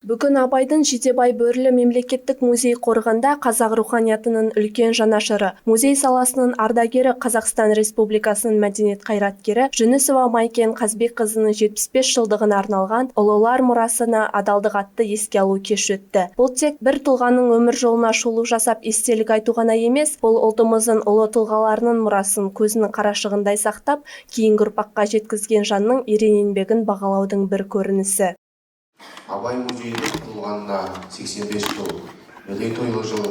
Бүгін Абайдың Жидебай бөрілі мемлекеттік музей қорығында қазақ руханиятының үлкен жанашыры, музей саласының ардагері, Қазақстан Республикасының мәдениет қайраткері Жүнісова Майкен Қазбекқызының 75 жылдығына арналған «Ұлылар мұрасына адалдық» атты еске алу кеші өтті. Бұл тек бір тұлғаның өмір жолына шолу жасап, естелік айту ғана емес, бұл ұлтымыздың ұлы тұлғаларының мұрасын көзінің қарашығындай сақтап, кейінгі ұрпаққа жеткізген жанның ерен еңбегін бағалаудың бір көрінісі. Абай музейінің құрылғанына 85 жыл, мерейтойлы жыл.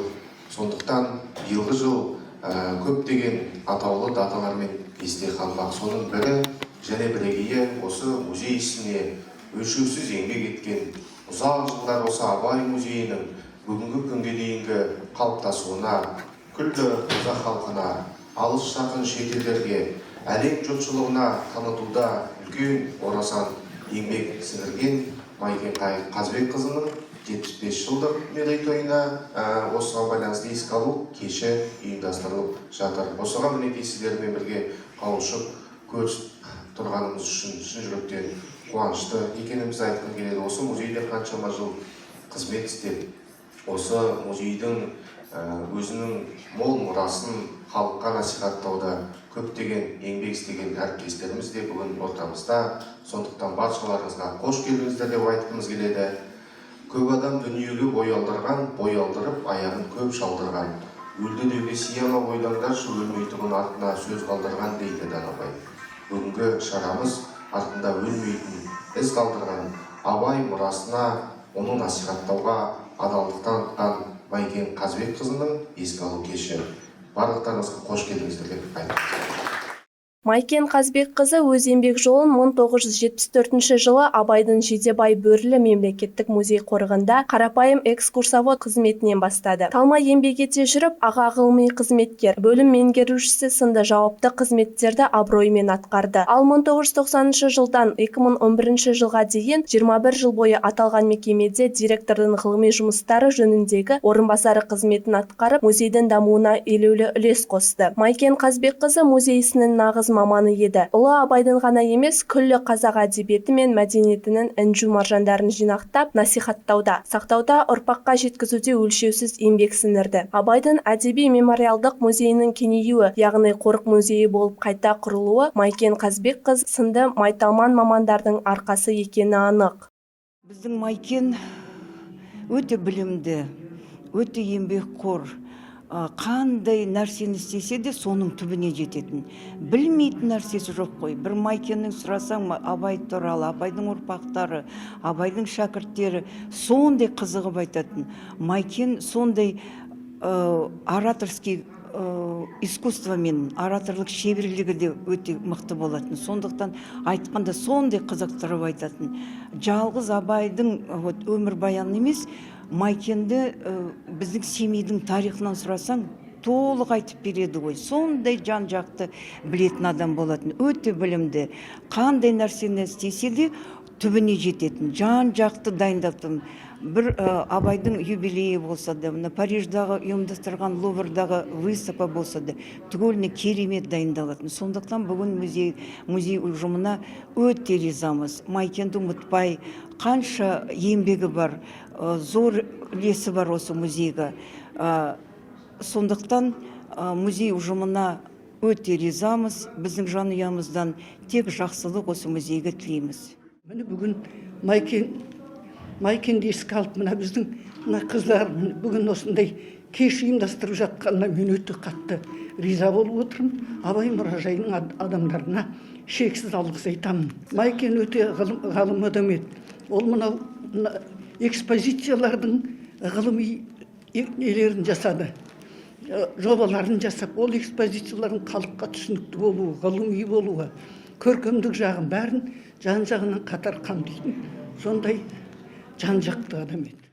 Сондықтан биылғы жыл көптеген атаулы даталармен есте қалмақ. Соның бірі және бірегейі – осы музей ісіне өлшеусіз еңбек еткен, ұзақ жылдар осы Абай музейінің бүгінгі күнге дейінгі қалыптасуына, күллі қазақ халқына, алыс жақын шетелдерге, әлем жұртшылығына танытуда үлкен орасан еңбек сіңірген Майкен Қазбекқызының 75 жылдық мерейтойына осыған байланысты еске алу кеші ұйымдастырылып жатыр. Осыған, мінекей, сіздермен бірге қауышып, көрісіп тұрғанымыз үшін шын жүректен қуанышты екенімізді айтқым келеді. Осы музейде қаншама жыл қызмет істеп, осы музейдің өзінің мол мұрасын халыққа насихаттауда көптеген еңбек істеген әріптестеріміз де бүгін ортамызда. Сондықтан баршаларыңызға қош келдіңіздер деп айтқымыз келеді. Көп адам дүниеге бой алдырған, бой алдырып, аяғын көп шалдырған. Өлді деуге сия ма, ойлаңдаршы, өлмейтұғын артына сөз қалдырған, дейді дана Абай. Бүгінгі шарамыз артында өлмейтін із қалдырған, Абай мұрасына, оны насихаттауға адалдық танытқан Майкен Қазбекқызының еске алу кеші. Барлықтарыңызға қош келдіңіздер деп айтамыз. Майкен Қазбекқызы өз еңбек жолын 1974 жылы Абайдың Жидебай бөрілі мемлекеттік музей қорығында қарапайым экскурсовод қызметінен бастады. Талмай еңбек ете жүріп, аға ғылыми қызметкер, бөлім меңгерушісі сынды жауапты қызметтерді абыроймен атқарды. Ал 1990 жылдан 2011 жылға дейін 21 жыл бойы аталған мекемеде директордың ғылыми жұмыстары жөніндегі орынбасары қызметін атқарып, музейдің дамуына елеулі үлес қосты. Майкен Қазбекқызы музей ісінің нағыз маманы еді. Ұлы Абайдың ғана емес, күллі қазақ әдебиеті мен мәдениетінің інжу маржандарын жинақтап, насихаттауда, сақтауда, ұрпаққа жеткізуде өлшеусіз еңбек сіңірді. Абайдың әдеби мемориалдық музейінің кеңеюі, яғни қорық музейі болып қайта құрылуы Майкен Қазбекқызы сынды майталман мамандардың арқасы екені анық. Біздің Майкен өте білімді, өте еңбекқор, қандай нәрсені істесе де, соның түбіне жететін. Білмейтін нәрсесі жоқ қой. Бір Майкеннің сұрасаң Абай туралы, Абайдың ұрпақтары, Абайдың шәкірттері, сондай қызығып айтатын. Майкен сондай ораторский искусствомен, ораторлық шеберлігі де өте мықты болатын. Сондықтан айтқанда сондай қызықтырып айтатын. Жалғыз Абайдың вот өмірбаяны емес, Майкенді біздің Семейдің тарихынан сұрасаң, толық айтып береді ғой. Сондай жан жақты білетін адам болатын, өте білімді, қандай нәрсені істесе де, түбіне жететін, жан жақты дайындап. Бір Абайдың юбилейі болса да, мына Париждағы ұйымдастырған Луврдағы выставка болса да, түгеліне керемет дайындалатын. Сондықтан бүгін музей ұжымына өте ризамыз. Майкенді ұмытпай, қанша еңбегі бар, зор үлесі бар осы музейге. Сондықтан музей ұжымына өте ризамыз. Біздің жанұямыздан тек жақсылық осы музейге тілейміз. Міне, бүгін Майкенді еске алып, мына біздің мына қыздар, міне, бүгін осындай кеш ұйымдастырып жатқанына мен өте қатты риза болып отырмын. Абай мұражайының адамдарына шексіз алғыс айтамын. Майкен өте ғалым адам еді. Ол мынау мына экспозициялардың ғылыми нелерін жасады, жобаларын жасап, ол экспозициялардың халыққа түсінікті болуы, ғылыми болуы, көркемдік жағын, бәрін жан жағынан қатар қамтитын сондай жан жақты адам еді.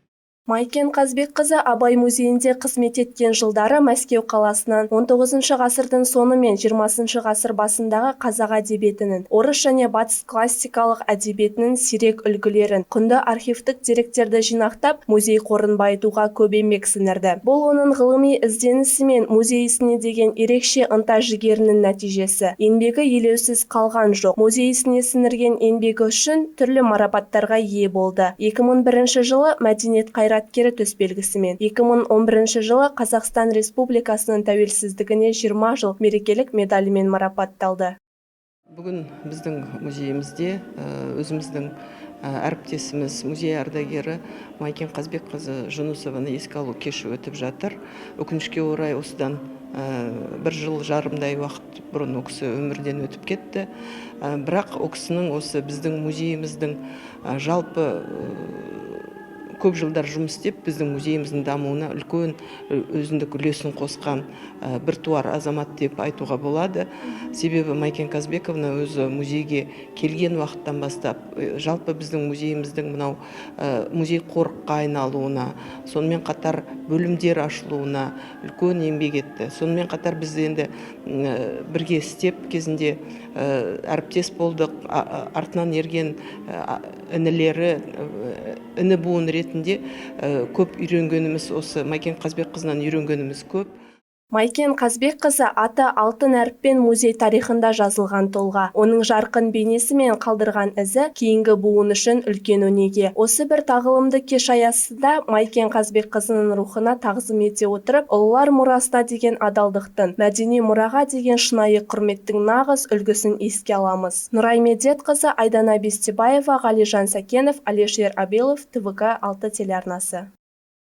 Майкен Қазбекқызы Абай музейінде қызмет еткен жылдары Мәскеу қаласынан 19 ғасырдың соңы мен 20 ғасыр басындағы қазақ әдебиетінің, орыс және батыс классикалық әдебиетінің сирек үлгілерін, құнды архивтік деректерді жинақтап, музей қорын байытуға көп еңбек сіңірді. Бұл оның ғылыми ізденісі мен музей ісіне деген ерекше ынта-жігерінің нәтижесі. Еңбегі елеусіз қалған жоқ. Музей ісіне сіңірген еңбегі үшін түрлі марапаттарға ие болды. 2001 жылы мәдениет қайраткері төсбелгісімен, 2011 жылы Қазақстан Республикасының тәуелсіздігіне 20 жыл мерекелік медалімен марапатталды. Бүгін біздің музейімізде өзіміздің әріптесіміз, музей ардагері Майкен Қазбекқызы Жүнісованы еске алу кеші өтіп жатыр. Өкінішке орай, осыдан бір жыл жарымдай уақыт бұрын ол кісі өмірден өтіп кетті. Бірақ ол кісінің осы біздің музейіміздің жалпы көп жылдар жұмыс істеп, біздің музейіміздің дамуына үлкен өзіндік үлесін қосқан біртуар азамат деп айтуға болады. Себебі Майкен Казбековна өзі музейге келген уақыттан бастап жалпы біздің музейіміздің мынау музей қорыққа айналуына, сонымен қатар бөлімдер ашылуына үлкен еңбек етті. Сонымен қатар біз енді бірге істеп кезінде әріптес болдық, артынан ерген інілері, іні буын ретінде көп үйренгеніміз, осы Майкен Қазбекқызынан үйренгеніміз көп. Майкен Қазбекқызы аты алтын әріппен музей тарихында жазылған тұлға. Оның жарқын бейнесі мен қалдырған ізі кейінгі буын үшін үлкен өнеге. Осы бір тағылымды кеш аясында Майкен Қазбекқызының рухына тағзым ете отырып, ұлылар мұрасына деген адалдықтың, мәдени мұраға деген шынайы құрметтің нағыз үлгісін еске аламыз. Нұрай Медетқызы, Айдана Бестебаева, Ғалижан Сәкенов, Алишер Абилов, ТВК 6 телеарнасы.